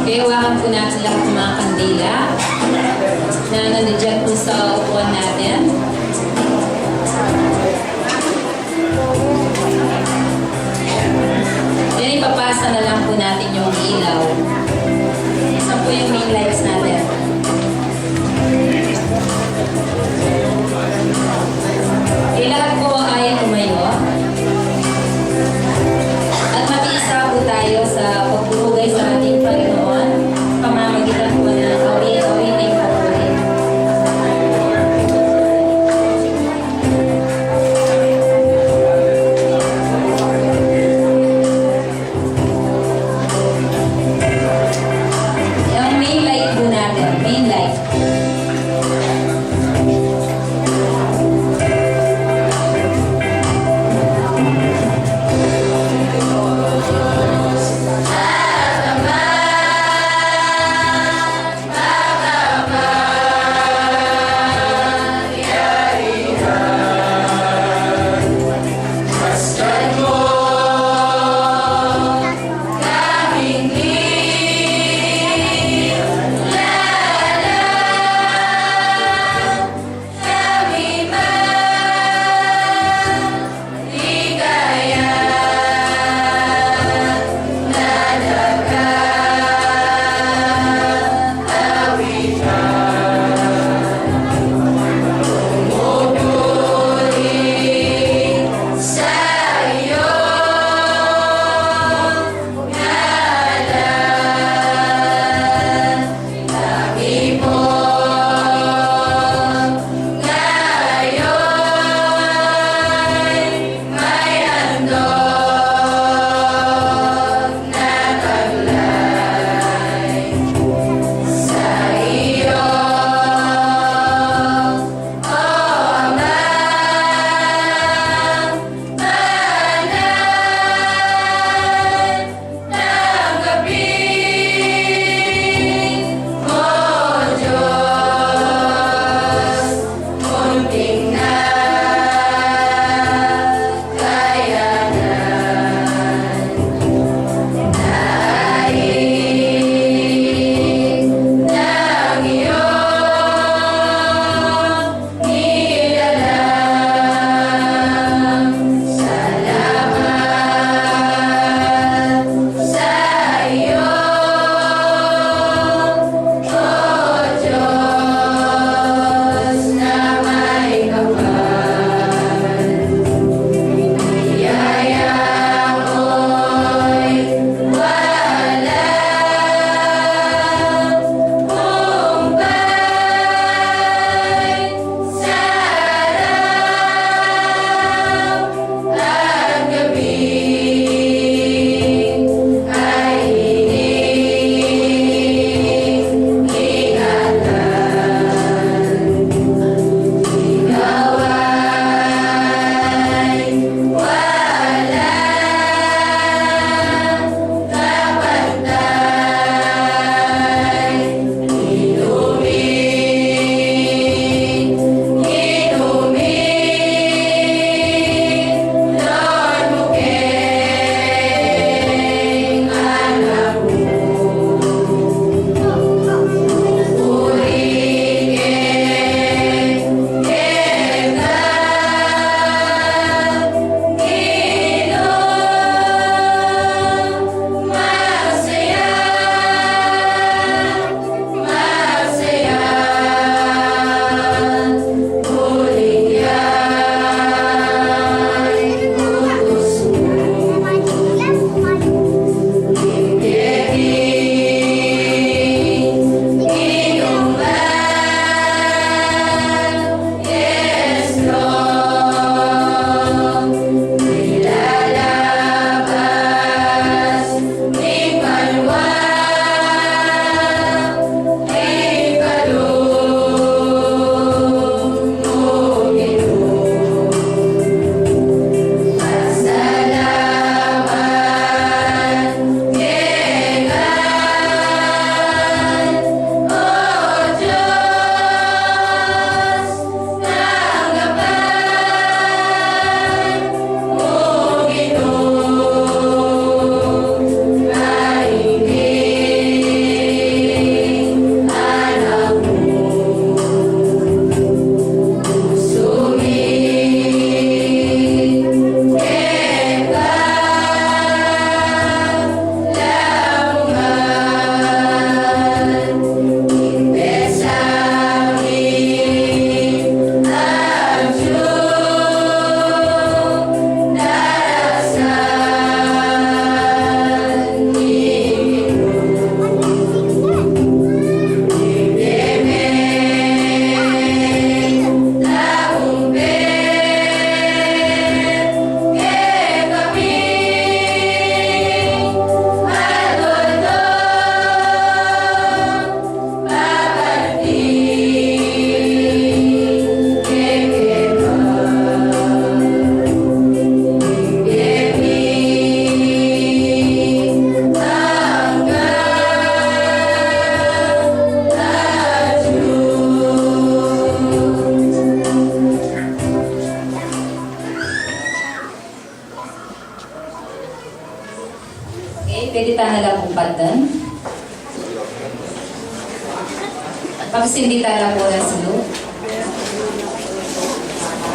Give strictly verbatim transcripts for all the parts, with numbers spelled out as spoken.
Kaya hawakan po natin lahat ng mga kandila na nandiyan po sa upuan natin. Yan, ipapasa na lang po natin yung ilaw. Saan po yung main lights natin? Kailangan po ay tumayo. At makiisa po tayo sa pagpupugay sa ating Panginoon, pamamagitan po ng awit, awit ng papuri. Pakisinditan na pu ring sulu.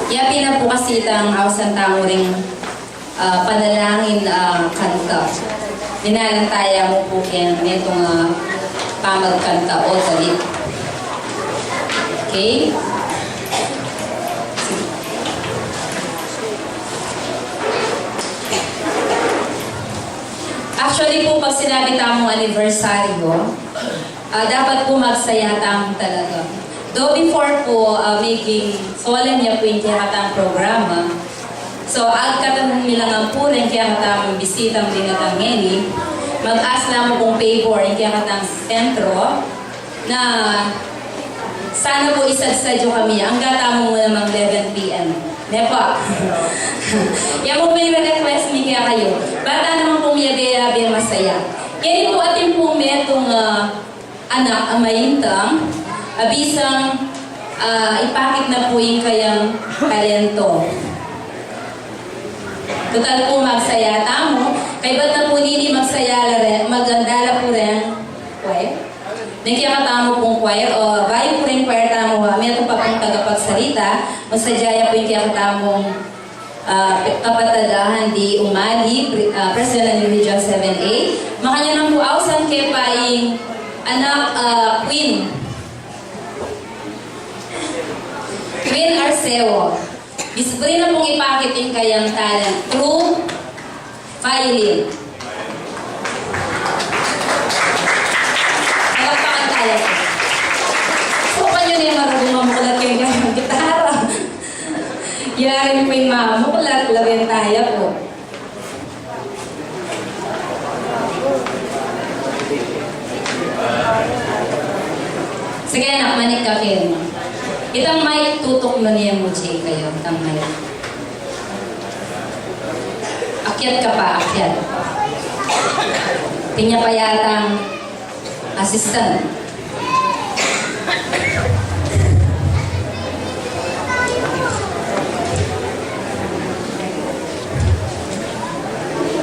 Yapin na pu kasi itang ausan tamu ring, ah, panalangin, ah, kanta. Minalantaya mu pu keng metung, ah, pamagkanta o tali. Okay? Actually pu, pag sinabi tamung anibersaryo, ah, dapat pu magsaya tamu talaga. Though before pu, ah, maging solemn ya pu ing kekatang programa. So, agkatan mi la ngan pu ring kekatang bisitang dinatang ngeni, mag-ask la mu pung favor ing kekatang sentro, na sana pu isadsad yu kami, angga tamu mu namang eleven P M. Ne pu? Yan pu ing request mi kekayu. Bata naman pung miyabe-yabe masaya. Keni pu atin pung metung, ah, anak a maintang, a bisang, ah, ipakit na pu ing kayang talento. Total pu magsaya tamu, kaybat na pu dini magsaya la rin, maganda la pu rin. Choir? Nung kekatamu pung choir, o bayu pu ring choir tamu, ah, metung pa pung tagapagsalita, masadya ya pu ing kekatamung, ah, kapatad a Andy Umali, pre-, ah, President ng Region seven A. Makanyan na pu ausan ke pa ing anak, ah, Queen. Queen Arceo. Bisita na pung ipakit ing kayang talent through violin. Palakpakan tayu. Subukan yu ne, marunung mamuklat keng kayang gitara. Yari pu ing mamuklat, lawen tayu pu. Sige, anak, manik ka keni. Itang mic, tutuknun ye mu, Jay, kayu. Itang mic. Akyat ka pa, akyat. Atin ya pa yatang assistant.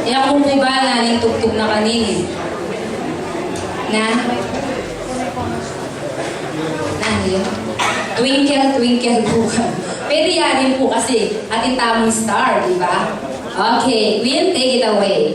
E, aku pu bala ning tugtug na kanini. Na? Nanu yu? Twinkle, twinkle pu. Pwede ya rin pu kasi atin tamung star, di ba? Okay, Will, take it away.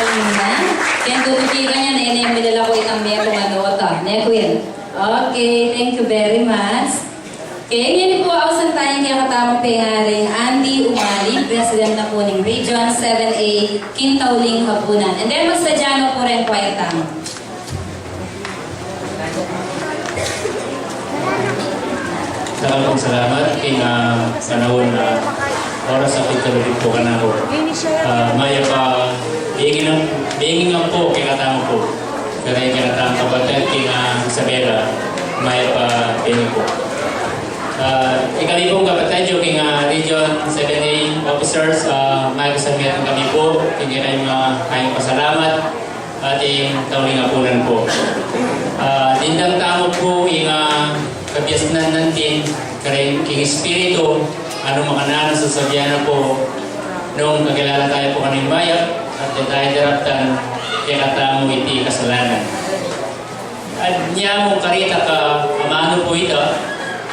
Ayan. Keng tututikan ya, nene, milala ku itang metung a nota. Ne, Queen? Okay, thank you very much. Okay, ngeni pu, ausan taya ing kekatamung pengaring Andy Umali, President na pu ning Region seven A, Kintauling Habunan. And then, masadya na pu ring choir tamu. Dakal pung salamat king, ah, panaun, ah, oras a pigkalugud pu kanaku. Ah, mayap a bengi ngan, bengi ngan pu kekatamu pu. Keng kekatamung kapatad king, ah, Isabela, mayap a bengi pu. Ah, ing kami pung kapatad yu king, ah, Region seven A officers, ah, mayap a salmiyat kami pu king kekayung, ah, kayung pasalamat. Ating tauling apunan pu. Ah, dindang tamu pu ing, ah, kabiasnan natin, karin king espiritu, nung makananu sasabian na pu, nung kakilala taya pu kaning mayap, at di taya daraptan, kekatamu iti kasalanan. Nya mu karita ka amanu pu ita,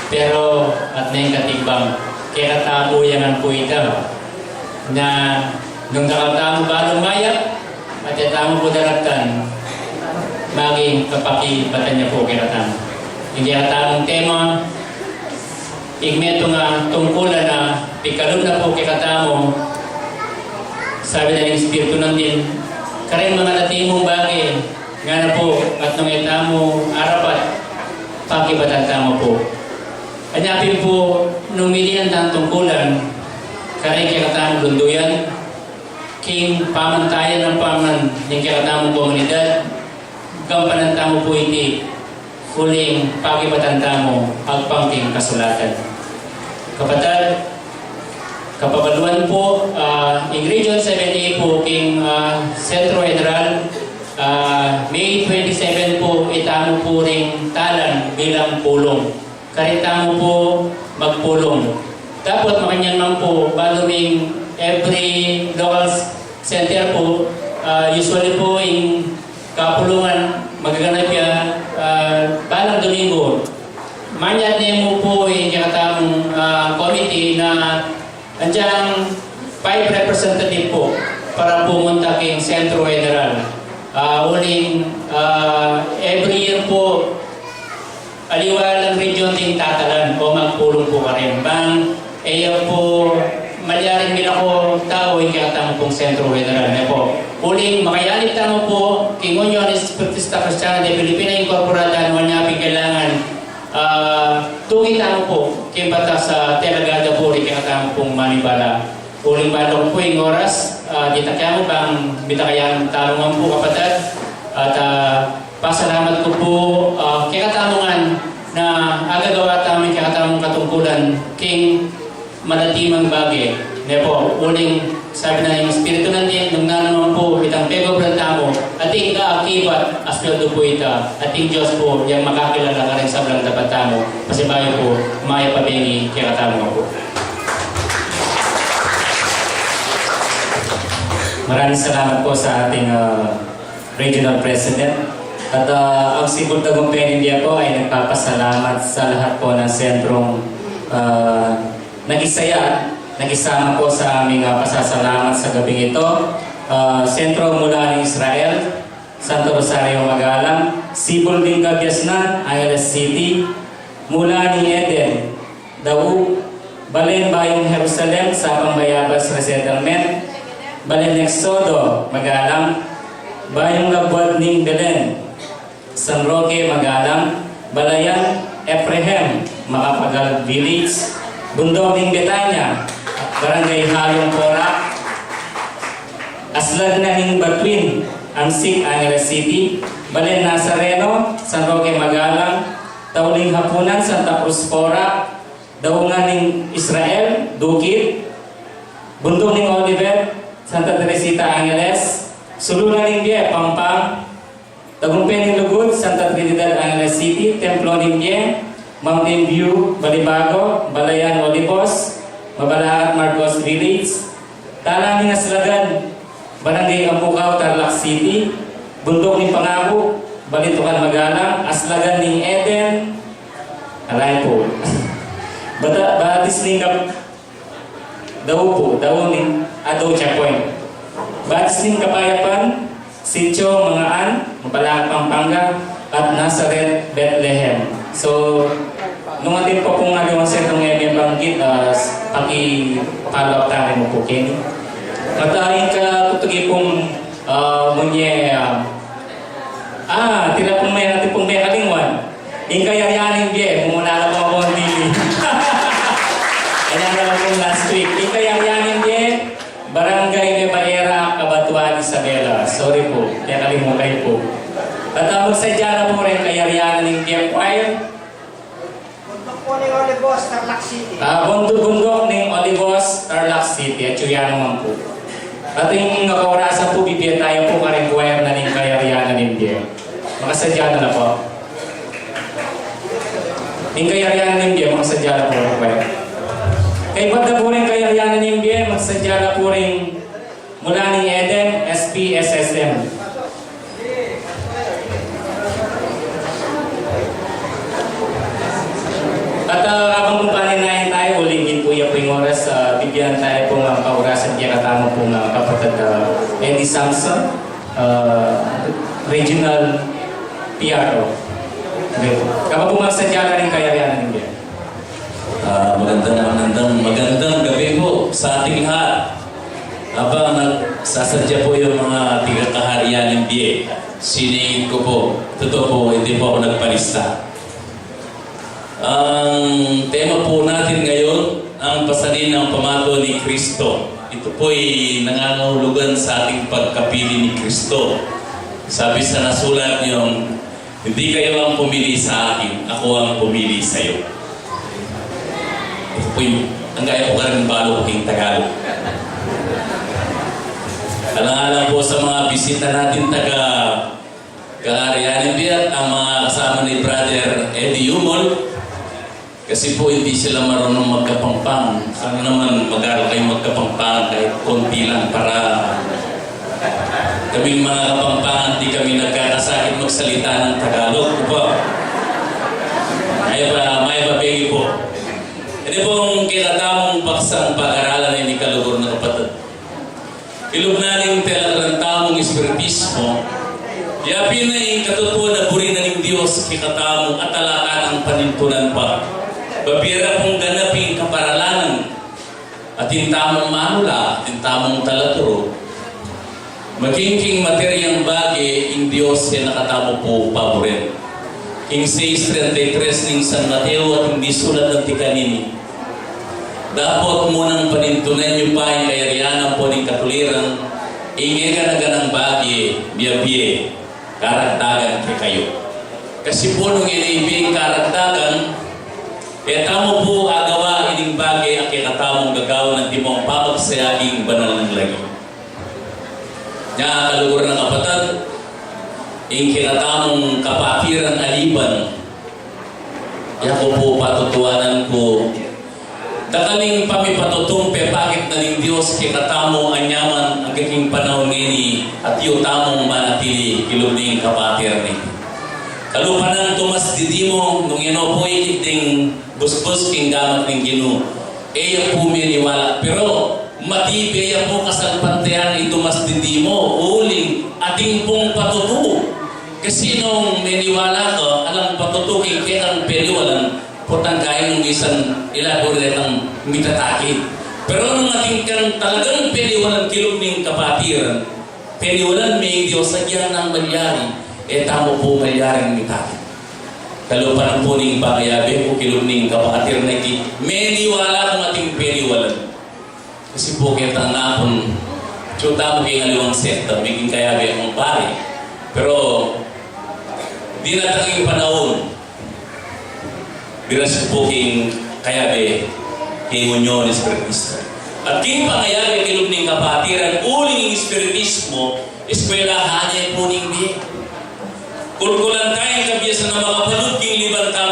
pero atin katimbang, kekatamu ya ngan pu ita. Na nung dakal tamu balu mayap, atin tamu pu daratang, maging kapakibatan ya pu kekatamu. Ing kekatamung tema, ing metung a tungkulan a pikalub na pu kekatamu, sabi na ning Espiritu nandin, kareng mangalati mung bage, ngana pu, at nung e tamu arapat, pakibatan tamu pu. Anya pin pu, nung mili na tang tungkulan, kareng kekatamung dunduyan, king pamantayan nang pangan ning kekatamung komunidad, gampanan tamu pu iti, uling pakibatan tamu agpang king kasulatan. Kapatad, kapabaluan pu, ah, ing Region seven A pu king, ah, Centro General, ah, May twenty-seven pu, itamu pu ring talan bilang pulung. Karita mu pu magpulung. Dapot makanyan man pu, balu ming every local center pu, ah, usually pu ing kapulungan magaganap ya, ah, balang Domingo. Manyad ne mu pu ing kekatamung, ah, committee na anjang five representative pu para pumunta king Centro General. Ah, uling, ah, every year pu, aliwa lang region ding tatalan o magpulung pu karin. Bang e ya pu malyaring milako tau ing kekatamung pung Centro General, ne pu. Uling makayanib tamu pu king Union Espiritista Kristiana de Filipina Incorporada, nung anya pin kailangan, ah, tuki tamu pu king batas a delegada pu ring kekatamung pung manibala. Uling balu ku pu ing oras, ah, ditak ya mu bang mitakayan tamu ngan pu, kapatad. At, ah, pasalamat ku pu, ah, kekatamu ngan na agagawa tamu ing kekatamung katungkulan king malati mang bage. Ne pu, uling sabi na ning Espiritu nandin, nung nanu man pu itang pegobran tamu, atin kaakibat a sueldo pu ita, atin Dios pu yang makakilala karing sablang dapat tamu. Pasibayu pu, mayap a bengi kekatamu ngan pu. Maraming salamat po sa ating, ah, Regional President. At, ah, ang Sibul Tagumpay ning Bie po ay nagpapasalamat sa lahat po ng sentrong, ah, nakisaya, nakisama po sa aming, ah, pasasalamat sa gabing ito. Ah, sentro mula ng Israel, Santo Rosario Magalang, Sibul ning Gabiasnan, Angeles City, mula ning Eden, Daub, Balen Bayung Jerusalem, Sapang Bayabas Resettlement, Balen Exodo, Magalang, Bayung Labuad ning Belen, San Roque, Magalang, Balayan Efraim, Macapagal Village, Bundok ning Betania, Barangay Halong Porac, Aslag na ning Batuin, Amsik, Angeles City, Balen Nazareno, San Roque, Magalang, Tauling Hapunan, Santa Cruz, Porac, Daungan ning Israel, Duquit, Bunduk ning Olivet, Santa Teresita, Angeles, Sulu na ning Bie, Pampang, Tagumpay ning Lugud, Santa Trinidad, Angeles City, Templo ning Bie, Mountain View, Balibago, Balayan, Olivos, Mabalacat, Marcos Village, Talan ning Aslagan, Barangay Amukaw, Tarlac City, Bunduk ning Pangaku, Balitukan, Magalang, Aslagan ning Eden, Alay po. Bata-, Batis ning Kap-, Dau po, Dau ning, ah, Dau Chapoy. Batis ning Kapayapan, Sitio Mangaan, Mabalacat, Pampanga, at Nazareth, Bethlehem. So, nung atin pa pung aliwang sentrong e mi banggit, ah, paki-follow up tamu mu pu keni. At, ah, ing katutugi pung, ah, munye, ah, ah, tila pung me-, atin pung mekalingwan. Ing kayarian ning Bie, mumuna na pung abon dili. Kanya na pung last week. Ing kayarian ning Bie, Barangay Nueva Era, Cabatuan, Isabela. Sorry po, kaya kalimukay po. At, ah, magsadya na po rin kayarian ning Bie Choir. Bundok po ning Olivos, Tarlac City. Ah, Bundok, Bundok ning Olivos, Tarlac City. At yun yan naman po. At yung nakaurasan po, bibigyan tayo po karing choir na ning kayarian ning Bie. Makasadya na na po. Ing kayarian ning Bie, makasadya na po, karing choir. Kaybat na po ring kayarian ning Bie, makasadya na po ring mula ning Eden, S P S S M. Samson, uh, Regional P R O. Okay. Kamu pung magsadya na rin kaya yan, hindi. Ah, magandang, magandang, magandang gabi po sa ating lahat. Habang nagsasadya po yung mga tigakaharian ng bie, siningit ko po, totoo po, hindi po ako nagpalista. Ang tema po natin ngayon, ang pasanin ng pamato ni Kristo. Ito po'y nangangahulugan sa ating pagkapili ni Kristo. Sabi sa nasulat niyong, "Hindi kayo ang pumili sa akin, ako ang pumili sa iyo." Ito po yung, ang gaya po ka rin balo king Tagalog. Alang-alang po sa mga bisita natin taga Kangarianin Biat, ang mga kasama ni Brother Eddie Yumol, kasi po hindi sila marunong magkapangpang. Sana naman mag-aral kayo magkapangpang kahit konti lang para kaming mga Kapampangan di kami nagkakasakit magsalita ng Tagalog. Ano po? May ba, may ba, Peggy po? Ini pong kekatamung paksang pag-aralan ini, kalugud na kapatad. Ilub na ning talakaran tamung espiritismo, yapin na ing katutuan a buri na ning Dios kekatamu at talakan ang panintunan pa. Babie ra pung ganap ing kaparalanan, atin tamung manula, atin tamung talaturu. Maging king materyang bage, ing Dios e na katamu pu paburen. King sais treinta y tres ning San Mateo atin disulat anti kanini. Dapot mu nang panintunan yu pa ing kayarian ampon ing katuliran, ing e gana-ganang bage, miyabie, karagdagan kekayu. Kasi pu nung e na ibie ing karagdagan, e tamu pu agawa ining bage a kekatamung gagawan antimong pamagsaya king banal nang lagyu. Nya, kalugud nang kapatad, ing kekatamung kapatiran aliban, ya ku pu patutuanan ku, dakal ing pamipatutung pepakit na ning Dios kekatamu anyaman angga king panaun ngeni at yu tamung manatili kilub ning kapatiran iti. Kalupa nang tumas didimu, nung e no pu ikit ding busbus king gamat ning Ginu, e ya pu meniwala. Pero matibe ya pu kasalpantayanan i tumas didimu, uling atin pung patutu. Kasi nung meniwala ka, alang patutu king kekang peniwalan, potang kain nung isan ila pu retang mitatake. Pero nung atin kang talagang peniwalan kilub ning kapatiran, peniwalan me ing Dios, agyang nang malyari, e tamu pu malyaring mitake. Kalupa na pu ning pangayabe ku kilub ning kapatiran a iti, meniwala kung atin peniwalan. Kasi pu ketang napun, atyu tamu king aliwang sekta, miging kayabe kung pari. Pero dinatang ing panaun, biras pu king kayabe, king unyon espiritismo. At king pangayabe kilub ning kapatiran, uling ing espiritismo, eskwelahan ne pu ning bie. Kulkulan taya ing kabiasan a makabalug king liban ta